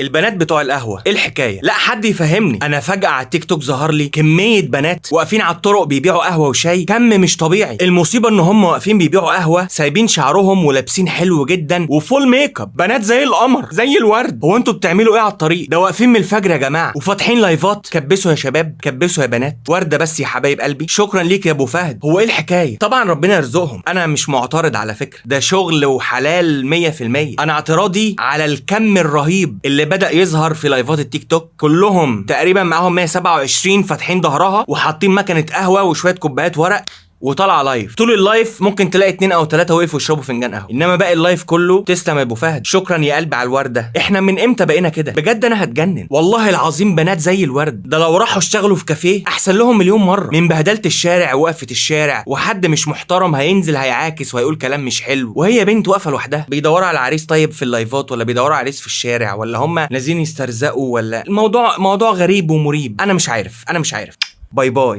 البنات بتوع القهوه، ايه الحكايه؟ لا حد يفهمني. انا فجاة على التيك توك ظهر لي كمية بنات واقفين على الطرق بيبيعوا قهوة وشاي، كم مش طبيعي. المصيبة ان هم واقفين بيبيعوا قهوه، سايبين شعرهم ولابسين حلو جدا و full makeup، بنات زي القمر زي الورد. هو انتوا بتعملوا ايه على الطريق ده؟ واقفين من الفجر يا جماعة وفاتحين لايفات. كبسوا يا شباب، كبسوا يا بنات، ورده بس يا حبايب قلبي. شكرا ليك يا ابو فهد. هو ايه الحكاية؟ طبعا ربنا يرزقهم، انا مش معترض على فكره، ده شغل وحلال 100%. انا اعتراضي على الكم الرهيب اللي بدا يظهر في لايفات التيك توك، كلهم تقريبا معاهم 127 فاتحين ظهرها وحاطين مكنه قهوة وشوية كوبايات ورق وطالعه live. طول ال live ممكن تلاقي اتنين او تلاتة وقفوا يشربوا فنجان قهوه، انما باقي ال live كله تسلم يا ابو فهد، شكرا يا قلبي على الورده. احنا من امتى بقينا كده؟ بجد انا هتجنن والله العظيم. بنات زي الورد ده لو راحوا اشتغلوا في كافيه احسن لهم مليون مرة من بهدله الشارع ووقفه الشارع، وحد مش محترم هينزل هيعاكس وهيقول كلام مش حلو، وهي بنت واقفة لوحدها. بيدوروا على عريس طيب في اللايفات، ولا بيدوروا على عريس في الشارع، ولا هم نازلين يسترزقوا، ولا الموضوع موضوع غريب ومريب. انا مش عارف، انا مش عارف. bye bye.